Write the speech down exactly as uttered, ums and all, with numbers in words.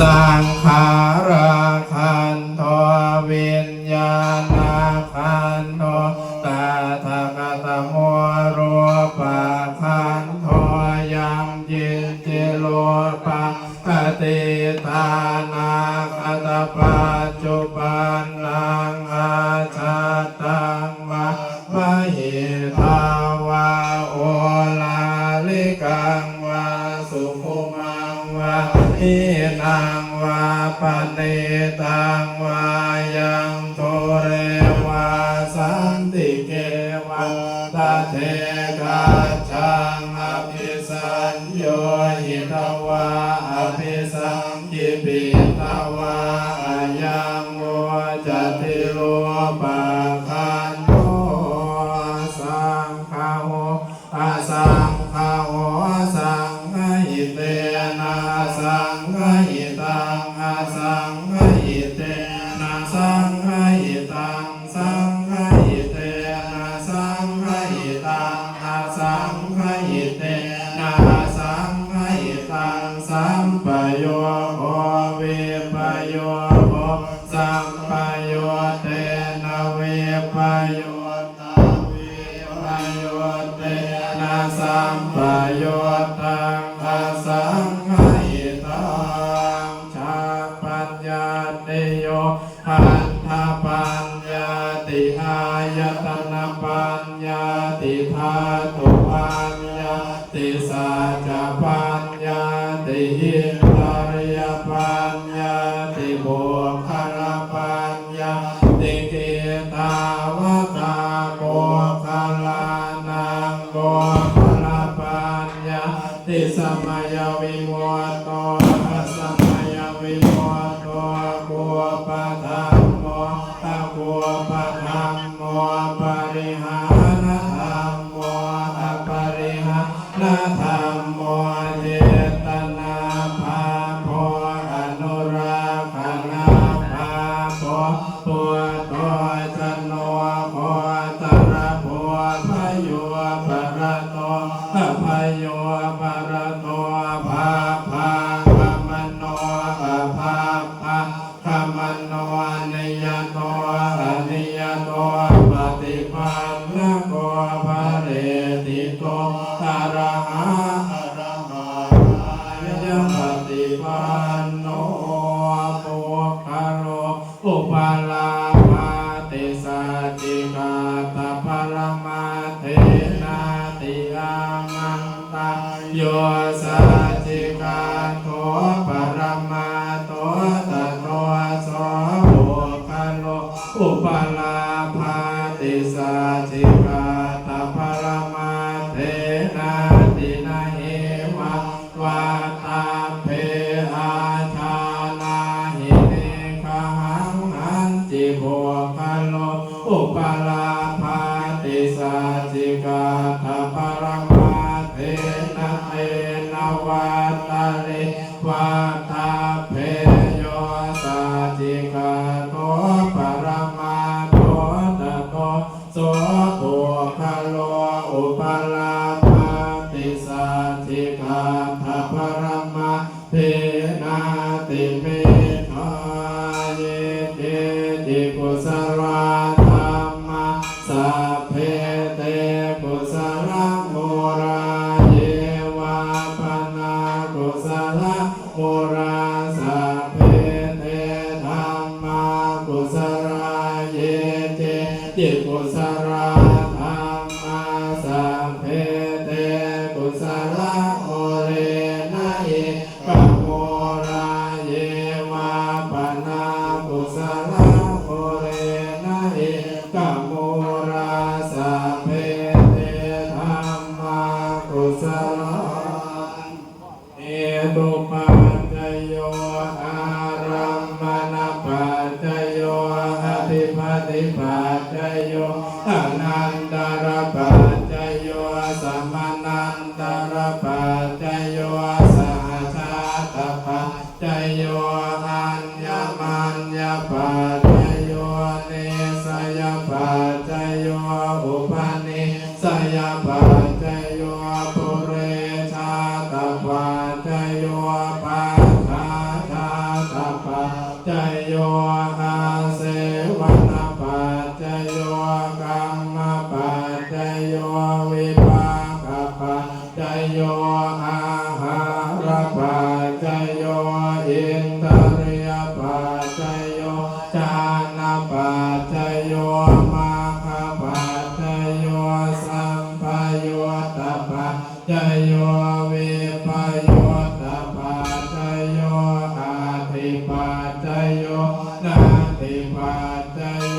saṅkhārakkhandho viññāṇakkhandho tathāgatamo rūpakkhandho. Yaṅkiñci rūpaṃ atītānāgatapaccuppannaṃ ajjhattaṃ vā bahiddhā vā oḷārikaṃ vā sukhumaṃ vā hīnaṃ vā paṇītaṃ vā yaṃ dūre vā santike vā tadekajjhaṃ abhisaññūhitvā abhisaṅkhipitvā ayaṃ vuccati rūpakkhandho. Saṅgaho asaṅgaho saṅgahitena asaṅgahitaṃ asaṅgahitena saṅgahitaṃ saṅgahitena saṅgahitaṃ asaṅgahitena asaṅgahitaṃ sampayogo vippayogo sampayuttena vippayuttaṃ vippayuttena sampayuttaṃ asaṅgahitāṃ. Cha paññattiyo khandhapaññatti āyatanapaññatti dhātupaññatti saccapaññatti indriyapaññatti puggalapaññatti. Kittāvatā puggalānaṃ puggalapaññatti? Samayavimutto asamayavimutto kuppadhammo akuppadhammo parihānadhammo aparihānadhammo cetanābhabbo anurakkhanābhabbo puthujjano gotrabhū bhayūparato abhayūparato bhabbāgamano abhabbāgamano niyato aniyato paṭipannako phaleṭṭhito arahā arahappaṭipanno puggalo upalabbhati saccikaṭṭhaparamaṭṭhenāti? Āmantā. Yo saccikaṭṭho paramaṭṭho tato so puggalo upalabbhati saccikaṭṭhaparamaṭṭhenāti? Na hevaṃ vattabbe. Ājānāhi niggahaṃ. Hañci puggalo upalabbhati saccikaṭṭhaparamaṭṭhena, tena vattāre vattabbe. Yo saccikaṭṭho paramaṭṭho tato so puggalo upalabbhati saccikaṭṭhaparamaṭṭhenāti? Miccā. Ye keci kusalā dhammā sabbe te kusalamūlā. Ye vā pana kusalamūlā sabbe te dhammā kusalā. Ye keci kusalā dhammā sabbe te kusalamūlena ekamūlā. Ye vā pana kusalamūlena ekamūlā sabbe te dhammā kusalā. Hetupaccayo, ārammaṇapaccayo, adhipatipaccayo, anantarapaccayo, samanantarapaccayo, sahajātapaccayo, aññamaññapaccayo, nissayapaccayo, upanissayapaccayo, purejātapaccayo, pacchājā paccayo, āhārapaccayo, indriyapaccayo, jhānapaccayo, maggapaccayo, sampayuttapaccayo, vippayuttapaccayo, atthipaccayo, natthipaccayo,